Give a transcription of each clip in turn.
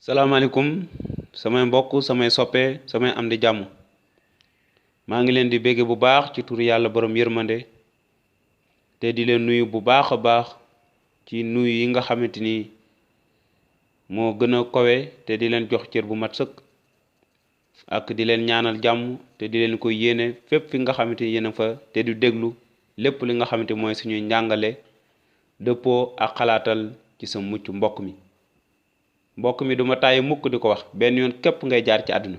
salaamaaleykum samay mbokk samay soppe samay am di jàmm maa ngi leen di bégge bu baax ci turu yàlla borom yërmande te di leen nuyu bu baax a baax ci nuyu yi nga xamante ni moo gën a kowe te di leen jox cër bu mat sëkk ak di leen ñaanal jàmm te di leen ko yéene fépp fi nga xamante ni yéen a fa te du déglu lépp li nga xamante mooy suñuy njàngale dëppoo ak xalaatal ci sa mucc mbokk mi duma tàyyi mukk di ko wax benn yoon képp ngay jaar ci àdduna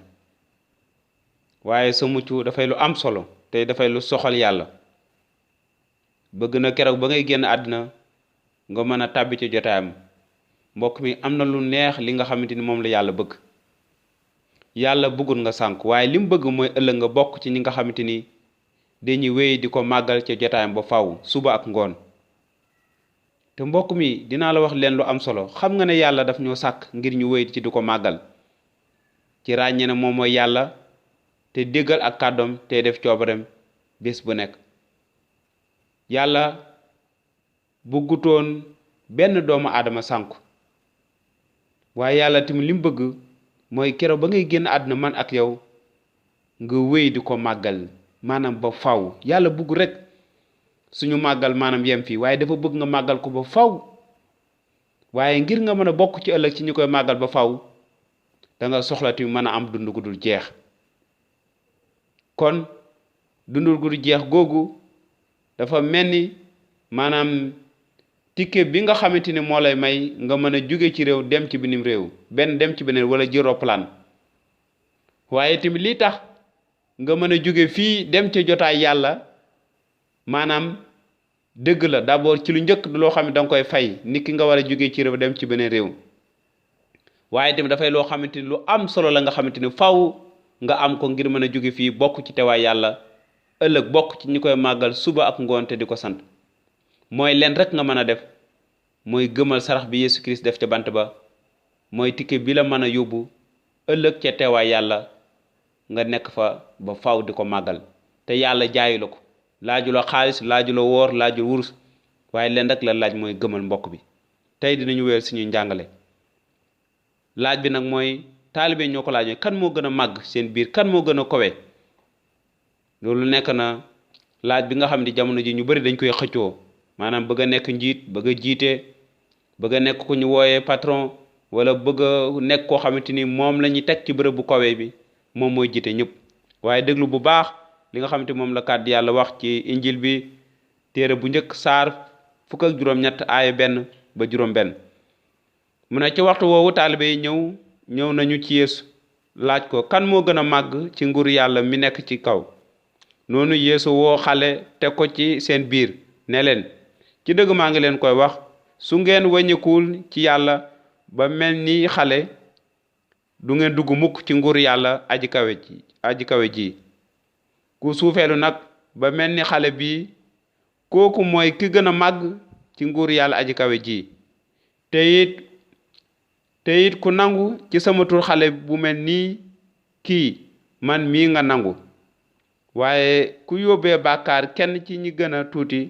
waaye sa mucc dafay lu am solo te dafay lu soxal yàlla bëgg na keroog ba ngay génn àdduna nga mën a tàbbi ci jotaayam mbokk mi am na lu neex li nga xamante ni moom la yàlla bëgg yàlla bëggul nga sànk waaye li mu bëgg mooy ëllëg nga bokk ci ñi nga xamante ni dañuy wéy di ko màggal ca jotaayam ba faw suba ak ngoon te mbokk mi dinaa la wax leen lu am solo xam nga ne yàlla daf ñoo sàkk ngir ñu wéy ci di ko màggal ci ràññee ne moom mooy yàlla te déggal ak kàddoom te def coobarem bés bu nekk yàlla bëggutoon benn doomu aadama sànku waaye yàlla tamit li mu bëgg mooy keroog ba ngay génn àdduna man ak yow nga wéy di ko màggal maanaam ba faw yàlla bëgg rek suñu màggal maanaam yem fii waaye dafa bëgg nga màggal ko ba faw waaye ngir nga mën a bokk ci ëllëg ci ñu koy màggal ba faw da nga soxlati mën a am dund gu dul jeex kon dundul gu dul jeex googu dafa mel ni maanaam ticket bi nga xamante ni moo lay may nga mën a jóge ci réew dem ci binim réew benn dem ci beneen wala jël roplaan waaye tamit lii tax nga mën a jóge fii dem ci jotaay yàlla maanaam dëgg la d'abord ci lu njëkk du loo xam ne danga koy fay nit ki nga war a jóge ci réew dem ci beneen réew waaye tamit dafay loo xamante ni lu am solo la nga xamante ni faw nga am ko ngir mën a jóge fii bokk ci teewaay yàlla ëllëg bokk ci ñi koy màggal suba ak ngoon te di ko sant mooy leen rek nga mën a def mooy gëmal sarax bi Yesu Christ def ca bant ba mooy ticket bi la mën a yóbbu ëllëg ca teewaay yàlla nga nekk fa ba faw di ko màggal te yàlla jaayu la ko laaju la xaalis laaju la woor laaju wurus waaye leen rek la laaj mooy gëmal mbokk bi tey dinañu wéyal suñuy njàngale laaj bi nag mooy taalibe ñoo ko laaj kan moo gën a màgg seen biir kan moo gën a kowe loolu nekk na laaj bi nga xam ne jamono ji ñu bari dañ koy xëccoo maanaam bëgg a nekk njiit bëgg a jiite bëgg a nekk ku ñu wooyee patron wala bëgg a nekk koo xamante ni moom la ñuy teg ci bërëb bu kowe bi moom mooy jiite ñëpp waaye déglu bu baax li nga xamante moom la kàddu yàlla wax ci injil bi téere bu njëkk saar fukk ak juróom-ñett aaya 1 ba juróom-1 mu ne ci waxtu woowu taalibe yi ñëw nañu ci Yeesu laaj ko kan moo gën a màgg ci nguur yàlla mi nekk ci kaw noonu Yeesu woo xale teg ko ci seen biir ne leen ci dëgg maa ngi leen koy wax su ngeen wàññikuwul ci yàlla ba mel ni xale du ngeen dugg mukk ci nguur yàlla aji kawe ji ku suufeelu nag ba mel ni xale bi kooku mooy ki gën a màgg ci nguur yàlla aji kawe ji te it ku nangu ci sama tur xale bu mel nii kii man mii nga nangu waaye ku yóbbee bàkkaar kenn ci ñi gën a tuuti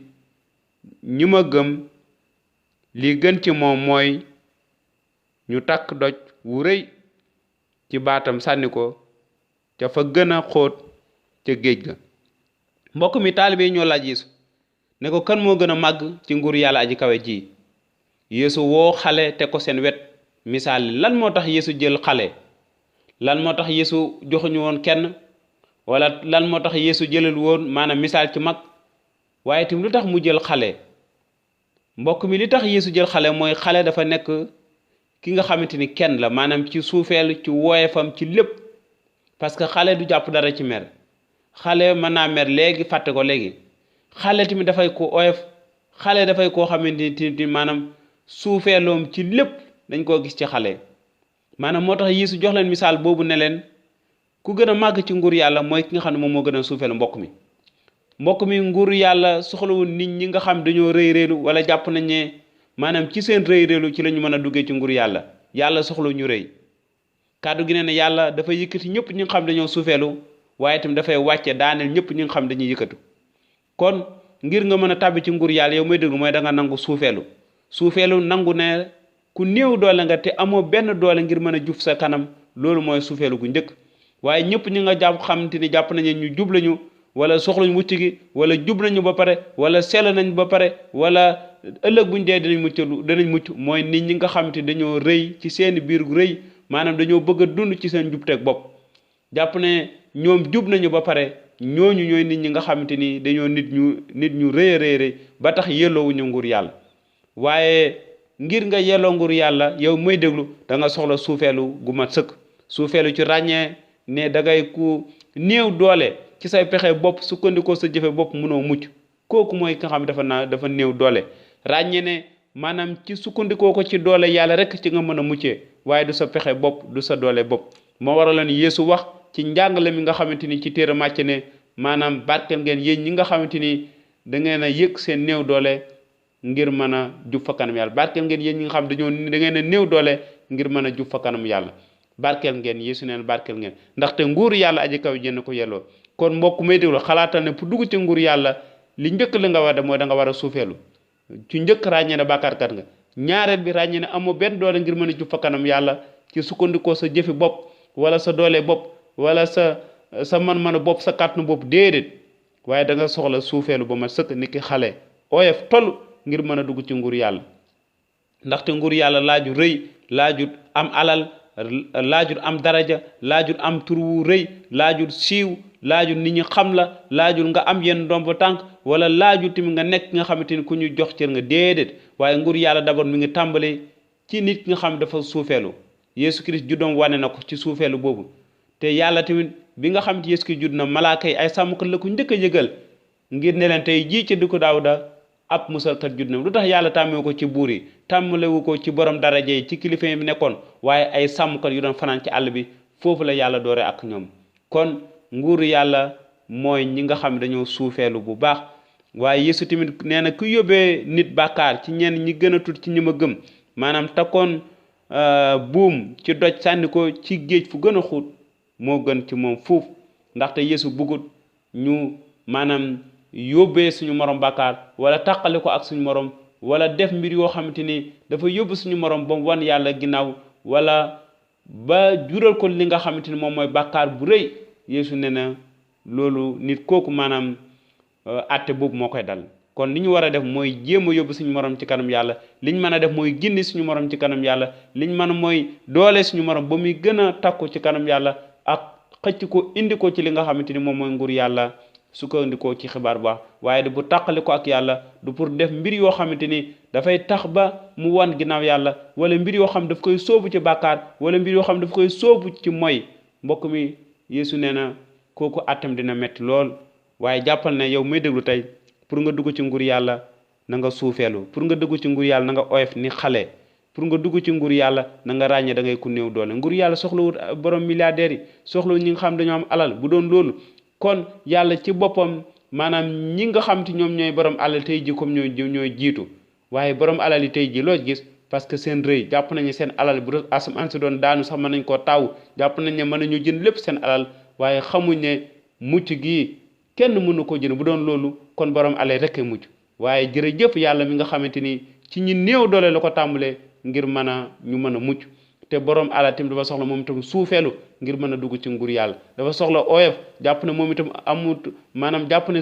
ñi ma gëm li gën ci moom mooy ñu takk doj wu rëy ci baatam sànni ko ca fa gën a xóot ca géej ga mbokk mi taalibe yi ñoo laaj Yeesu ne ko kan moo gën a màgg ci nguur yàlla aji kawe ji Yeesu woo xale te ko seen wet misaal lan moo tax Yeesu jël xale lan moo tax Yeesu joxuñu woon kenn wala lan moo tax Yeesu jëlal woon maanaam misaal ci mag waaye tamit lu tax mu jël xale mbokk mi li tax Yeesu jël xale mooy xale dafa nekk ki nga xamante ni kenn la maanaam ci suufeel ci woyefam ci lépp parce que xale du jàpp dara ci mer xale mën naa mer léegi fàtte ko léegi xale tamit dafay ko oyof xale dafay koo xamante ni maanaam suufeeloom ci lépp dañ koo gis ci xale maanaam moo tax Yeesu jox leen misaal boobu ne leen ku gën a màgg ci nguur yàlla mooy ki nga xam ne moom moo gën a suufeelu mbokk mi nguur yàlla soxlawul nit ñi nga xam dañoo rëy réelu wala jàpp nañ ne maanaam ci seen rëy réelu ci la ñu mën a duggee ci nguur yàlla soxla ñu rëy kàddu gi ne yàlla dafa yëkkati ñëpp ñi nga xam dañoo suufeelu waaye tamit dafay wàcce daaneel ñëpp ñi nga xam dañuy yëkkatu kon ngir nga mën a tàbbi ci nguur yàlla yow may déglu mooy da nga nangu suufeelu nangu ne ku néew doole nga te amoo benn doole ngir mën a jub sa kanam loolu mooy suufeelu gu njëkk waaye ñëpp ñi nga jàpp xamante ni jàpp nañu ñu jub lañu wala soxlañ mucc gi wala jub nañu ba pare wala sell nañ ba pare wala ëllëg buñ dee danañ mucc mooy nit ñi nga xamante dañoo rëy ci seeni biir gu rëy maanaam dañoo bëgg a dund ci seen jubteeg bopp jàpp ne ñoom jub nañu ba pare ñooñu ñooy nit ñi nga xamante ni dañoo nit ñu rëy rëy ba tax yelloowuñu nguur yàlla waaye ngir nga yelloo nguur yàlla yow mooy déglu da nga soxla suufeelu gu mat sëkk suufeelu ci ràññee ne da ngay ku néew doole ci say pexe bopp sukkandikoo sa jëfe bopp mënoo mucc kooku mooy ki nga xam dafa néew doole ràññee ne maanaam ci sukkandikoo ko ci doole yàlla rek ci nga mën a muccee waaye du sa pexe bopp du sa doole bopp moo waraloon Yeesu wax ci njàngale mi nga xamante ni ci téere màcc ne maanaam barkeel ngeen yéen ñi nga xamante ni da ngeen a yëg seen néew doole ngir mën a jub fa kanam yàlla barkeel ngeen yéen ñi nga xam da ngeen a néew doole ngir mën a jub fa kanam yàlla barkeel ngeen Yeesu neen barkeel ngeen ndaxte nguur yàlla aji kaw jënn ko yelloo kon mbokk may déglu xalaatal ne pour dugg ci nguur yàlla li njëkk li nga war de mooy da nga war a suufeelu ci njëkk ràññee ne bàkkaarkat nga ñaareel bi ràññee ne amoo benn doole ngir mën a jub fa kanam yàlla ci sukkandikoo sa jëfi bopp wala sa doole bopp wala sa man-manu bopp sa kàttanu bopp déedéet waaye da nga soxla suufeelu ba ma sëkk niki xale oyof toll ngir mën a dugg ci nguur yàlla ndaxte nguur yàlla laaju rëy laajut am alal laajut am daraja laajut am tur wu rëy laajut siiw laajut nit ñi xam la laajut nga am yenn ndombo tànk wala laajut tamit nga nekk nga xamante ni ku ñu jox cër nga déedéet waaye nguur yàlla d'abord mi ngi tàmbale ci nit ki nga xam dafa suufeelu Yeesu Christ juddoom wane na ko ci suufeelu boobu te yàlla tamit bi nga xam te Yeesu Christ judd na malaaka yi ay sàmmkat la ko njëkk a yëgal ngir ne leen tey jii ci dëkku Daawuda ab musalkat judd na lu tax yàlla tàmmewu ko ci buur yi tàmmalewu ko ci borom daraja yi ci kilifa yi nekkoon waaye ay sàmmkat yu doon fanaan ci àll bi foofu la yàlla doore ak ñoom kon nguuru yàlla mooy ñi nga xam dañoo suufeelu bu baax waaye Yeesu tamit nee na ku yóbbee nit bàkkaar ci ñenn ñi gën a tut ci ñi ma gëm maanaam takkoon buum ci doj sànni ko ci géej fu gën a xóot moo gën ci moom fuuf ndaxte Yeesu bëggut ñu maanaam yóbbee suñu morom bàkkaar wala tàqale ko ak suñu morom wala def mbir yoo xamante ni dafa yóbbu suñu morom ba mu wan yàlla ginnaaw wala ba jural ko li nga xamante ni moom mooy bàkkaar bu rëy Yeesu ne na loolu nit kooku maanaam àtte boobu moo koy dal kon li ñu war a def mooy jéem a yóbbu suñu morom ci kanam yàlla liñ mën a def mooy gindi suñu morom ci kanam yàlla liñ mën a mooy doole suñu morom ba muy gën a takku ci kanam yàlla ak xëcc ko indi ko ci li nga xamante ni moom mooy nguur yàlla sukkandikoo ci xibaar baax waaye du bu tàqali ko ak yàlla du pour def mbir yoo xamante ni dafay tax ba mu wan ginnaaw yàlla wala mbir yoo xam daf koy sóobu ci bàkkaar wala mbir yoo xam daf koy sóobu ci moy mbokk mi Yeesu nee na kooku àttam dina metti lool waaye jàppal ne yow may déglu tey pour nga dugg ci nguur yàlla na nga suufeelu pour nga dugg ci nguur yàlla na nga oyof ni xale pour nga dugg ci nguur yàlla na nga ràññee da ngay ku néew doole nguur yàlla soxlawut borom milliardaires yi soxlawut ñi nga xam dañoo am alal bu doon loolu kon yàlla ci boppam maanaam ñi nga xam te ñoom ñooy borom alal tey ji comme ñooy jiitu waaye borom alal yi tey ji loo gis parce que seen rëy jàpp nañu seen alal bu asamaan si doon daanu sax mën nañ koo taw jàpp nañ ne mën nañu jënd lépp seen alal waaye xamuñ ne mucc gi kenn mënu ko jënd bu doon loolu kon borom alal rek mucc waaye jërëjëf yàlla mi nga xamante ni ci ñi néew doole la ko tàmbalee ngir ñu mën a mucc te borom alal tamit dafa soxla moom itam suufeelu ngir mën a dugg ci nguur yàlla dafa soxla oyof jàpp ne moom itam amut maanaam jàpp ne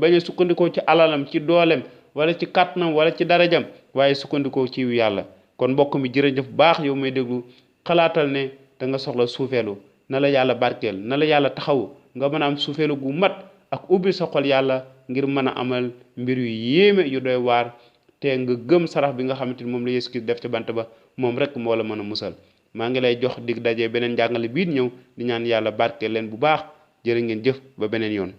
bañ a sukkandikoo ci alalam ci doolem wala ci kàttanam wala ci darajam waaye sukkandikoo ci yàlla kon mbokk mi jërëjëf baax yow may déglu xalaatal ne da nga soxla suufeelu na la yàlla barkeel na la yàlla taxaw nga mën a am suufeelu gu mat ak ubbi sa xol yàlla ngir mën a amal mbir yu yéeme yu doy waar te nga gëm sarax bi nga xamante ni moom la Yeesu Kirist def ci bant ba moom rek moo la mën a musal maa ngi lay jox dig daje beneen njàngale biir ñëw di ñaan yàlla barkeel leen bu baax jërë ngeen jëf ba beneen yoon